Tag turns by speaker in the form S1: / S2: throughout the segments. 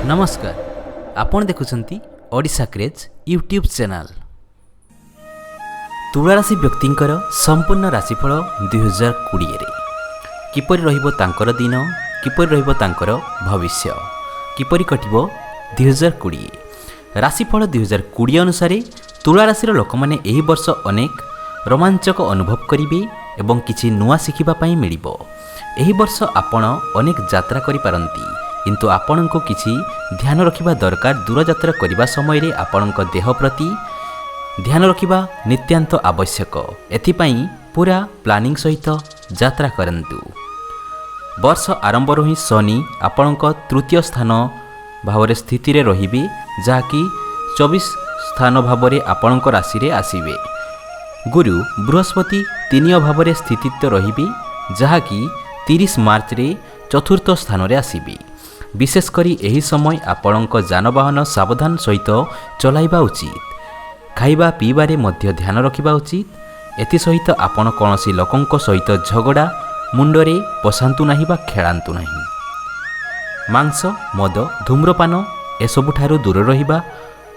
S1: ନମସ୍କାର, ଆପଣ ଦେଖୁଛନ୍ତି ଓଡ଼ିଶା କ୍ରେଜ୍ ୟୁଟ୍ୟୁବ୍ ଚ୍ୟାନେଲ୍। ତୁଳାରାଶି ବ୍ୟକ୍ତିଙ୍କର ସମ୍ପୂର୍ଣ୍ଣ ରାଶିଫଳ 2020ରେ କିପରି ରହିବ, ତାଙ୍କର ଦିନ କିପରି ରହିବ, ତାଙ୍କର ଭବିଷ୍ୟ କିପରି କଟିବ 2020। ରାଶିଫଳ 2020 ଅନୁସାରେ ତୁଳାରାଶିର ଲୋକମାନେ ଏହି ବର୍ଷ ଅନେକ ରୋମାଞ୍ଚକ ଅନୁଭବ କରିବେ ଏବଂ କିଛି ନୂଆ ଶିଖିବା ପାଇଁ ମିଳିବ। ଏହି ବର୍ଷ ଆପଣ ଅନେକ ଯାତ୍ରା କରିପାରନ୍ତି, କିନ୍ତୁ ଆପଣଙ୍କୁ କିଛି ଧ୍ୟାନ ରଖିବା ଦରକାର। ଦୂରଯାତ୍ରା କରିବା ସମୟରେ ଆପଣଙ୍କ ଦେହ ପ୍ରତି ଧ୍ୟାନ ରଖିବା ନିତ୍ୟାନ୍ତ ଆବଶ୍ୟକ। ଏଥିପାଇଁ ପୁରା ପ୍ଲାନିଂ ସହିତ ଯାତ୍ରା କରନ୍ତୁ। ବର୍ଷ ଆରମ୍ଭରୁ ହିଁ ଶନି ଆପଣଙ୍କ ତୃତୀୟ ସ୍ଥାନ ଭାବରେ ସ୍ଥିତିରେ ରହିବେ, ଯାହାକି 24 ସ୍ଥାନ ଭାବରେ ଆପଣଙ୍କ ରାଶିରେ ଆସିବେ। ଗୁରୁ ବୃହସ୍ପତି ତିନିୟ ଭାବରେ ସ୍ଥିତିତ୍ୱ ରହିବେ, ଯାହାକି 30 ମାର୍ଚ୍ଚରେ ଚତୁର୍ଥ ସ୍ଥାନରେ ଆସିବେ। ବିଶେଷ କରି ଏହି ସମୟ ଆପଣଙ୍କ ଯାନବାହନ ସାବଧାନ ସହିତ ଚଲାଇବା ଉଚିତ। ଖାଇବା ପିଇବାରେ ମଧ୍ୟ ଧ୍ୟାନ ରଖିବା ଉଚିତ। ଏଥିସହିତ ଆପଣ କୌଣସି ଲୋକଙ୍କ ସହିତ ଝଗଡ଼ା ମୁଣ୍ଡରେ ପଶାନ୍ତୁ ନାହିଁ ବା ଖେଳାନ୍ତୁ ନାହିଁ। ମାଂସ, ମଦ, ଧୂମ୍ରପାନ ଏସବୁଠାରୁ ଦୂର ରହିବା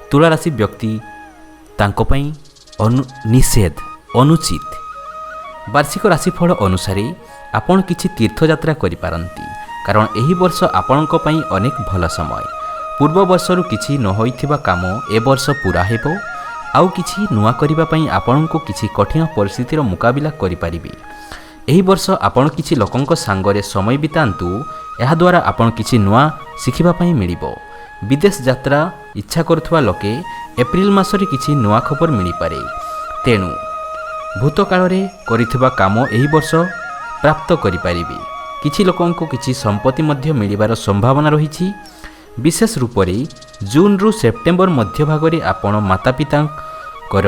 S1: ତୁଳାରାଶି ବ୍ୟକ୍ତି ତାଙ୍କ ପାଇଁ ନିଷେଧ, ଅନୁଚିତ। ବାର୍ଷିକ ରାଶିଫଳ ଅନୁସାରେ ଆପଣ କିଛି ତୀର୍ଥଯାତ୍ରା କରିପାରନ୍ତି, କାରଣ ଏହି ବର୍ଷ ଆପଣଙ୍କ ପାଇଁ ଅନେକ ଭଲ ସମୟ। ପୂର୍ବ ବର୍ଷରୁ କିଛି ନ ହୋଇଥିବା କାମ ଏ ବର୍ଷ ପୁରା ହେବ। ଆଉ କିଛି ନୂଆ କରିବା ପାଇଁ ଆପଣଙ୍କୁ କିଛି କଠିନ ପରିସ୍ଥିତିର ମୁକାବିଲା କରିପାରିବେ। ଏହି ବର୍ଷ ଆପଣ କିଛି ଲୋକଙ୍କ ସାଙ୍ଗରେ ସମୟ ବିତାନ୍ତୁ, ଏହାଦ୍ୱାରା ଆପଣ କିଛି ନୂଆ ଶିଖିବା ପାଇଁ ମିଳିବ। ବିଦେଶ ଯାତ୍ରା ଇଚ୍ଛା କରୁଥିବା ଲୋକେ ଏପ୍ରିଲ ମାସରେ କିଛି ନୂଆ ଖବର ମିଳିପାରେ। ତେଣୁ ଭୂତକାଳରେ କରିଥିବା କାମ ଏହି ବର୍ଷ ପ୍ରାପ୍ତ କରିପାରିବେ। କିଛି ଲୋକଙ୍କୁ କିଛି ସମ୍ପତ୍ତି ମଧ୍ୟ ମିଳିବାର ସମ୍ଭାବନା ରହିଛି। ବିଶେଷ ରୂପରେ ଜୁନ୍ରୁ ସେପ୍ଟେମ୍ବର ମଧ୍ୟଭାଗରେ ଆପଣ ମାତା ପିତାଙ୍କର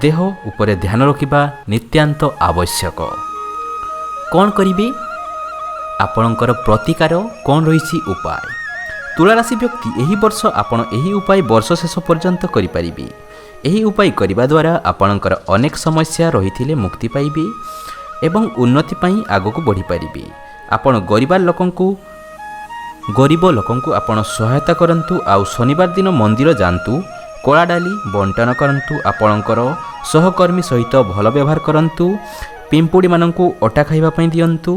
S1: ଦେହ ଉପରେ ଧ୍ୟାନ ରଖିବା ନିତ୍ୟାନ୍ତ ଆବଶ୍ୟକ। କ'ଣ କରିବେ, ଆପଣଙ୍କର ପ୍ରତିକାର କ'ଣ ରହିଛି ଉପାୟ? ତୁଳାରାଶି ବ୍ୟକ୍ତି ଏହି ବର୍ଷ ଆପଣ ଏହି ଉପାୟ ବର୍ଷ ଶେଷ ପର୍ଯ୍ୟନ୍ତ କରିପାରିବେ। ଏହି ଉପାୟ କରିବା ଦ୍ୱାରା ଆପଣଙ୍କର ଅନେକ ସମସ୍ୟା ରହିଥିଲେ ମୁକ୍ତି ପାଇବେ ଏବଂ ଉନ୍ନତି ପାଇଁ ଆଗକୁ ବଢ଼ିପାରିବେ। ଆପଣ ଗରିବ ଲୋକଙ୍କୁ ଆପଣ ସହାୟତା କରନ୍ତୁ ଆଉ ଶନିବାର ଦିନ ମନ୍ଦିର ଯାଆନ୍ତୁ, କଳା ଡାଲି ବଣ୍ଟନ କରନ୍ତୁ, ଆପଣଙ୍କର ସହକର୍ମୀ ସହିତ ଭଲ ବ୍ୟବହାର କରନ୍ତୁ, ପିମ୍ପୁଡ଼ିମାନଙ୍କୁ ଅଟା ଖାଇବା ପାଇଁ ଦିଅନ୍ତୁ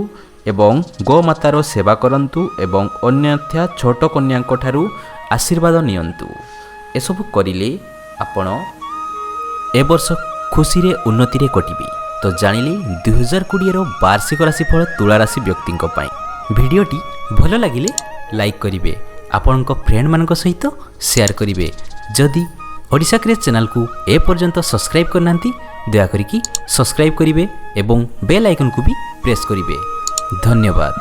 S1: ଏବଂ ଗୋମାତାର ସେବା କରନ୍ତୁ ଏବଂ ଅନ୍ୟଥା ଛୋଟ କନ୍ୟାଙ୍କ ଠାରୁ ଆଶୀର୍ବାଦ ନିଅନ୍ତୁ। ଏସବୁ କରିଲେ ଆପଣ ଏ ବର୍ଷ ଖୁସିରେ ଉନ୍ନତିରେ କଟିବେ। ତ ଜାଣିଲେ 2020ର ବାର୍ଷିକ ରାଶିଫଳ ତୁଳା ରାଶି ବ୍ୟକ୍ତିଙ୍କ ପାଇଁ। ଭିଡ଼ିଓଟି ଭଲ ଲାଗିଲେ ଲାଇକ୍ କରିବେ, ଆପଣଙ୍କ ଫ୍ରେଣ୍ଡମାନଙ୍କ ସହିତ ସେୟାର କରିବେ। ଯଦି ଓଡ଼ିଶା କ୍ରେଜ୍ ଚ୍ୟାନେଲକୁ ଏପର୍ଯ୍ୟନ୍ତ ସବସ୍କ୍ରାଇବ୍ କରିନାହାନ୍ତି, ଦୟାକରିକି ସବସ୍କ୍ରାଇବ୍ କରିବେ ଏବଂ ବେଲ୍ ଆଇକନ୍କୁ ବି ପ୍ରେସ୍ କରିବେ। ଧନ୍ୟବାଦ।